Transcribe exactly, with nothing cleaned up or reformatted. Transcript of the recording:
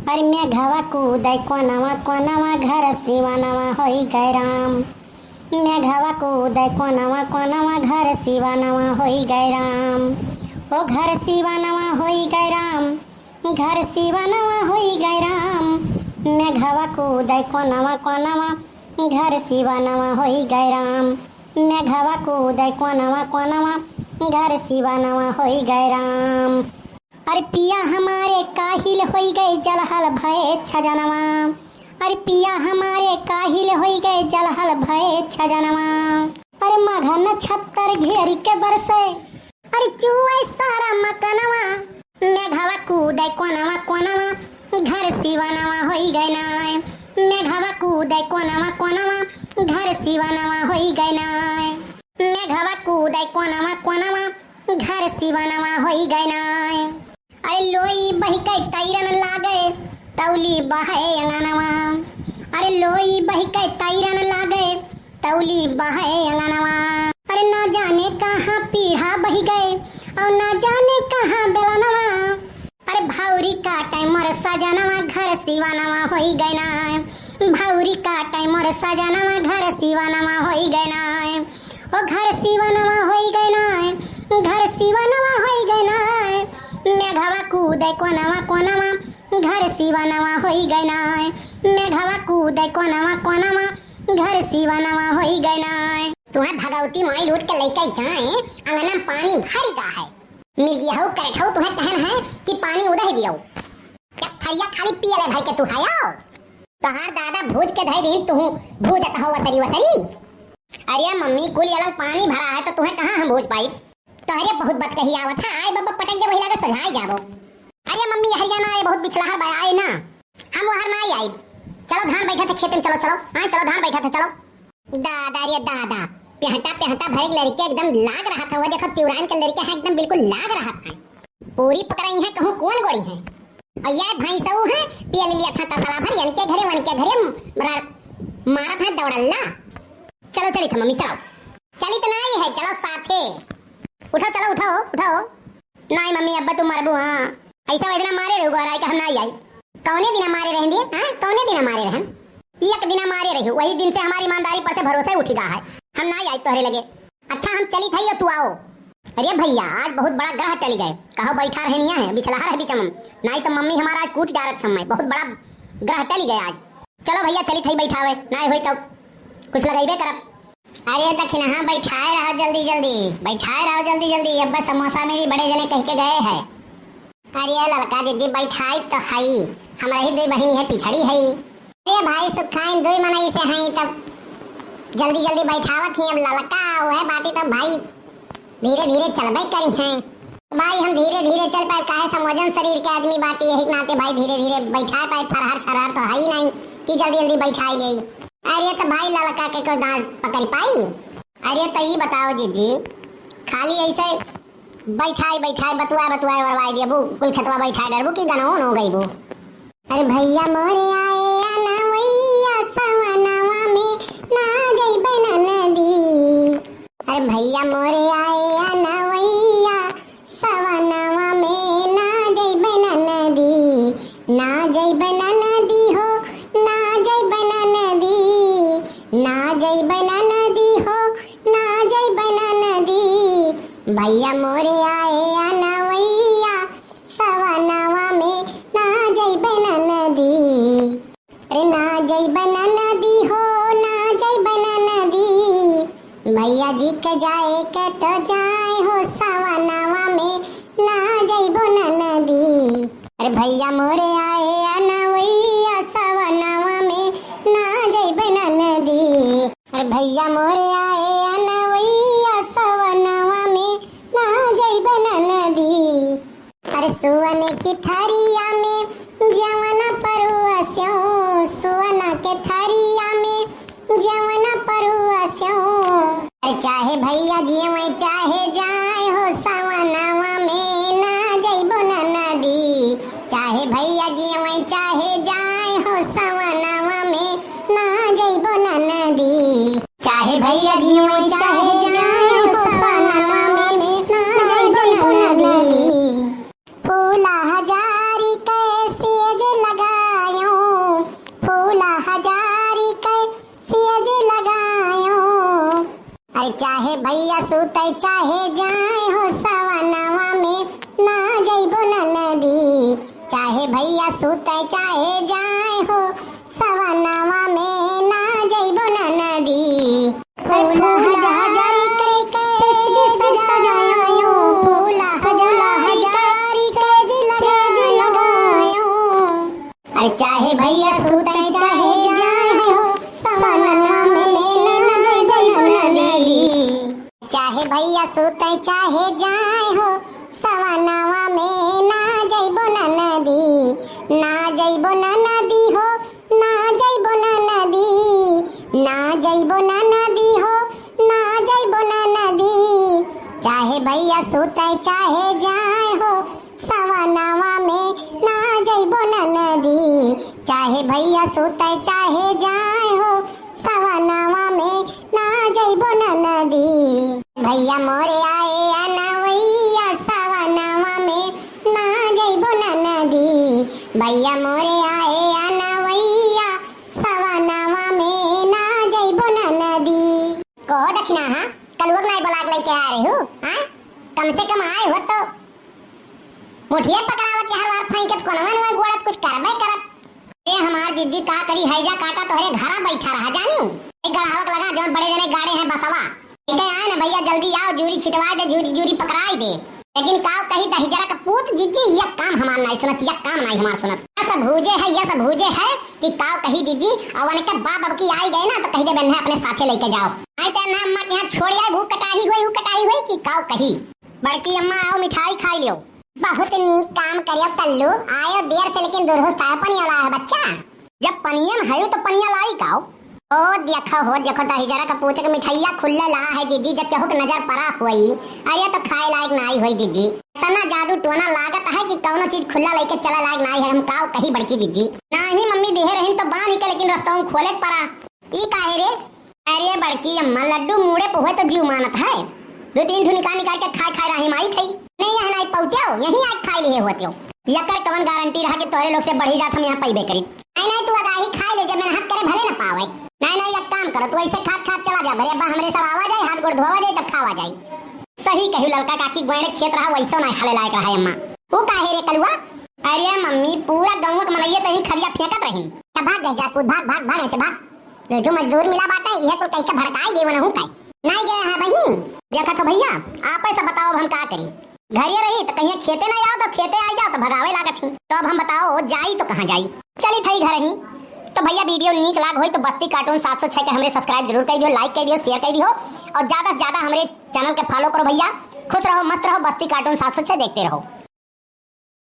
अरे मेघवा कूदै कोनवा कोनवा, घर सिवानवा होई गए राम। मेघवा कूदै कोनवा कोनवा, घर सिवानवा होई गए राम। ओ घर सिवानवा होई गए राम, घर सिवानवा होई गए राम। मेघवा कूदै कोनवा कोनवा, घर सिवानवा होई गए राम। मेघवा कूदै कोनवा कोनवा, घर सिवानवा होई गए राम। अरे पिया हमारे काहिल होई गए, जलहल भए छजनवा। अरे पिया हमारे काहिल होई गए, जलहल भए छजनवा। अरे माघ नक्षत्र घेरी के बरसे, अरे चुए सारा मकनवा। मेघवा कूदै कोनवा कोनवा, घर सिवानवा होई गए नाय। मेघवा कूदै कोनवा कोनवा, घर सिवानवा होई गए नाय। मेघवा कूदै कोनवा कोनवा, घर सिवानवा होई गए नाय। अरे लोई बहि के तैरन लागे, तौली बहे अंगनवा। अरे लोई बहि के तैरन लागे, तौली बहे अंगनवा। अरे ना जाने कहाँ पीढ़ा बहि गए, और ना जाने कहाँ बेलनवा। अरे भौरी काटै मोर सजनवा, घर सिवानवा होई गए नाय। भौरी काटै मोर सजनवा, घर सिवानवा होई गए नाय। ओ घर सिवानवा होई गए नाय, घर सिवानवा होई गए नाय। मेघवा कूदै कोनवा कोनवा, घर सिवानवा होई गए नाय। मेघवा कूदै कोनवा कोनवा, घर सिवानवा होई गए नाय। तुहैं भगवती माई लूट के लइके जाए, अंगना में पानी भरि गा है। मिर्गियहू करठऊ तुहैं कहन है कि पानी उदहि दियो। एक थरिया खाली पियले भर के तू हयो। तोहार दादा भूज के धइ दीन, तुहू भूजत हो वसरी वसरी। अरे मम्मी, कुल ये लंग पानी भरा है तो तुहैं कहाँ हम भूज पाई? तोहरे बहुत बतकही आवत है, आए बब्बा पटक दे वही लागे सोझाई जाबो। अरे मम्मी, हरिया ना आए, बहुत बिछलहर बा, आए ना। हम वहर ना आई। चलो धान बैठा थे खेत में, चलो, चलो, हाँ, चलो धान बैठा थे, चलो। दादा रे दादा, पेहटा पेहटा भरे के लड़के एकदम लाग रहा था। वो देखो, तिवरान के लड़के हैं, एकदम बिल्कुल लाग रहा था। पूरी पकड़ई है, कहूँ कौन गोड़ी है। और ये भैंसऊ है, पियल लिया था तसला भर, इनके घरे, उनके घरे, रा-, मारत है दौड़ल्ला। चलो, चली था मम्मी, चलो। चली तो नहीं है, चलो साथे। उठो, चलो, उठो, उठो। नहीं मम्मी, अब्बा तू मरबू, हाँ। ऐसा वैदना मारे रहो, गोहराई के हम नहीं आई। कौने दिना मारे रहन दिए, हाँ? कौने दिना मारे रहन? एक दिना मारे रही, वही दिन से हमारी ईमानदारी पर से भरोसा ही उठी गा है। हम ना आई तोहरे लगे। अच्छा, हम चली थई, तू आओ। अरे भैया, आज बहुत बड़ा ग्रह टली गए। कहो बैठा रहनिया है, बिछलहर है बीच में। नाई तो मम्मी हमारा आज कूट डारत समय। बहुत बड़ा ग्रह टली गए आज। चलो भैया, चली थई बैठावे, नाई होई तो कुछ लगइबे करब। अरे दखिनहा, बैठाए रहो जल्दी जल्दी, बैठाए रहो जल्दी जल्दी। अब्बा समोसा मेरी बड़े जने कह के गए हैं। अरे ललका दीदी, बैठाई तो हई, हमरा ही दुई बहिनी है, पिछड़ी हई। अरे भाई सुखाइन दुई मनई से हई, तब जल्दी जल्दी बैठावत ही। अब ललका वह बाटी, तब भाई धीरे धीरे चलबे करी हैं। भाई हम धीरे धीरे चल पाए, काहे से वजन शरीर के आदमी बाटी, यही नाते भाई धीरे धीरे बैठा पाए। फरहर सरहर तो हई नहीं कि जल्दी जल्दी बैठाई गई। अरे तो भाई ललका के कोई दांत पकड़ पाई? अरे तो ई बताओ जीजी, खाली ऐसे बैठाई बैठाई, बतुआए बतुआए वरवाई देबू, कुल खेतवा बैठाए डरबू कि गनौन हो गईबू? अरे भैया मोरे आए अनवैया सवनवा में ना जइबे ननदी। अरे भैया मोरे आए अनवैया सवनवा में ना जइबे ननदी, ना जइबे ननदी हो, ना जइबे ननदी, ना जइबे ननदी हो, ना जइबे ननदी। भैया मोरे आए अनवैया सवनवा में ना जइबे ननदी। अरे ना जइबे ननदी हो, ना जइबे ननदी। भैया जी के जाए के तो जाए हो, सवनवा में ना जइबो ननदी। अरे भैया मोरे आए अनवैया सवनवा में ना जइबे ननदी। अरे भैया मोरे आए अनवैया सवनवा में ना जइबे ननदी। अरे सुवन की थरिया में जवन परुआ स्यों, सुवन के थरिया में जवन परुआ स्यों। अरे चाहे भैया जियवे चाहे जाए हो, सवनवा में ना जइबो ननदी। चाहे भैया जियवे चाहे जाए हो, सवनवा में ना जइबो ननदी। चाहे भैया जियवे चाहे जाए हो, सवनवा में ना जइबो ननदी। फूला हजारी के सेज लगा सुतै चाहे जाए हो सवनवा में, ना जइबो ननदी। चाहे भैया सुतै चाहे जाए हो सवनवा में, ना जइबो ननदी। फूल हजार के सेज सजायो, फूल हजार के सेज लगायो। अरे चाहे भैया सुतै चाहे जाए हो सवनवा में, ना जइबो ननदी। चाहे भैया सुतै चाहे जाए हो सवनवा में, ना जइबो ननदी, ना जइबो ननदी हो, ना जइबो ननदी, ना जइबो ननदी हो, ना जइबो ननदी। चाहे भैया सुतै चाहे जाए हो सवनवा में, ना जइबो ननदी। चाहे भैया सुतै चाहे जाए हो सवनवा में, ना जइबो ननदी। भैया मोरे आए अनवैया सवनवा में, ना जइबो ननदी। भैया मोरे आए अनवैया सवनवा में, ना जइबो ननदी। कहो दखिनहा, कलुआ के नाई बलाक लइके आ रहे हो, हाँ? कम से कम आए हो तो मुठिया पकड़ावत के हर बार फेंकत कोनवा नवा गोड़त कुछ करबे करत। ए हमार जिज्जी का करी, हैजा काटा तोहरे घरा बैठा रहा जानियो। ए गढ़ावक लगा जौन बड़े जने गाड़े हैं बसवा। इके आए न भैया जल्दी आओ, जूरी छिटवाए दे, जूरी जूरी पकड़ाई दे। लेकिन काव कही दहिजरा का पूत जिज्जी, यह काम हमार नाई सुनत, यह काम नाई हमार सुनत। यह सब भूजे है, यह सब भूजे है कि काव कही जिज्जी, अवन के बाप अब की आई गए ना तो कही दे बेन्ना अपने साथे लेके जाओ। आई ते ना अम्मा के यहाँ छोड़ आए, भूख कटाही हुई, भूख कटाही हुई कि काव कही। बड़की अम्मा आओ मिठाई खाई लियो। बहुत नीक काम करियो कल्लू, आयो देर से लेकिन दुरुस्त आयो। पनिया ला है बच्चा। जब पनियन है तो पनिया लाई काओ? ओ देखो हो, देखो दहिजरा का पूछे के मिठाइया खुल्ले ला है जिज्जी, जब केहू के नजर परा होई। अरे तो खाए लायक नाई होई जिज्जी। इतना जादू टोना लागत है कि कौनो चीज खुल्ला लेके चला लायक नाई है। हम काओ कही बड़की जिज्जी। नाही मम्मी देहे रहिन तो बानी के, लेकिन रस्तवा खोले के परा। ई काहे रे? अरे बड़की अम्मा, लड्डू मूड़े पे हुए तो जीव मानत है। दो तीन ठो निकाल निकाल के खाए खाए रही माई थई। नहीं, यहाँ नहीं पहुँचो, यहीं आज खाए लिए होते हो। यकर कवन गारंटी रहा कि तोहरे लोग से बढ़ी जात हम यहाँ पइबे करी। नहीं, नहीं, तू अदाही खाए ले, जब मेहनत करे भले न पावे। नहीं, नहीं, एक काम करो, तू ऐसे खात खात चला जा घरे। अब्बा हमरे सब आवा जाए, हाथ गोड़ धोवा जाए, तब खावा जाए। सही कही ललका काकी, गोइड़े खेत रहा, वैसो ना खाले लायक रहा अम्मा। वो काहे रे कलुआ? अरे मम्मी, पूरा गाँव के मनइये तहीं खरिया फेंकत रहिन। सब भाग गए जा, कूद, भाग, भाग, भाग, ऐसे भाग। जो, जो मजदूर मिला बाटे, इहे कुल कह के भड़काई देवन हूँ कहे। नहीं गए हैं बहिन। देखा तो भैया, आप ऐसा बताओ, अब हम का करी? घरे रही तो कहीं खेते ना आओ, तो खेते आ जाओ तो भगावे लागत ही। तो अब हम बताओ, जाई तो कहाँ जाई? चली थई घर ही। तो भैया, video नीक लाग होई तो बस्ती cartoon सात सौ छह के हमरे subscribe जरूर कर दियो, like कर दियो, share कर दियो और ज्यादा से ज्यादा हमरे channel के follow करो भैया। खुश रहो, मस्त रहो, बस्ती cartoon सात सौ छह देखते रहो।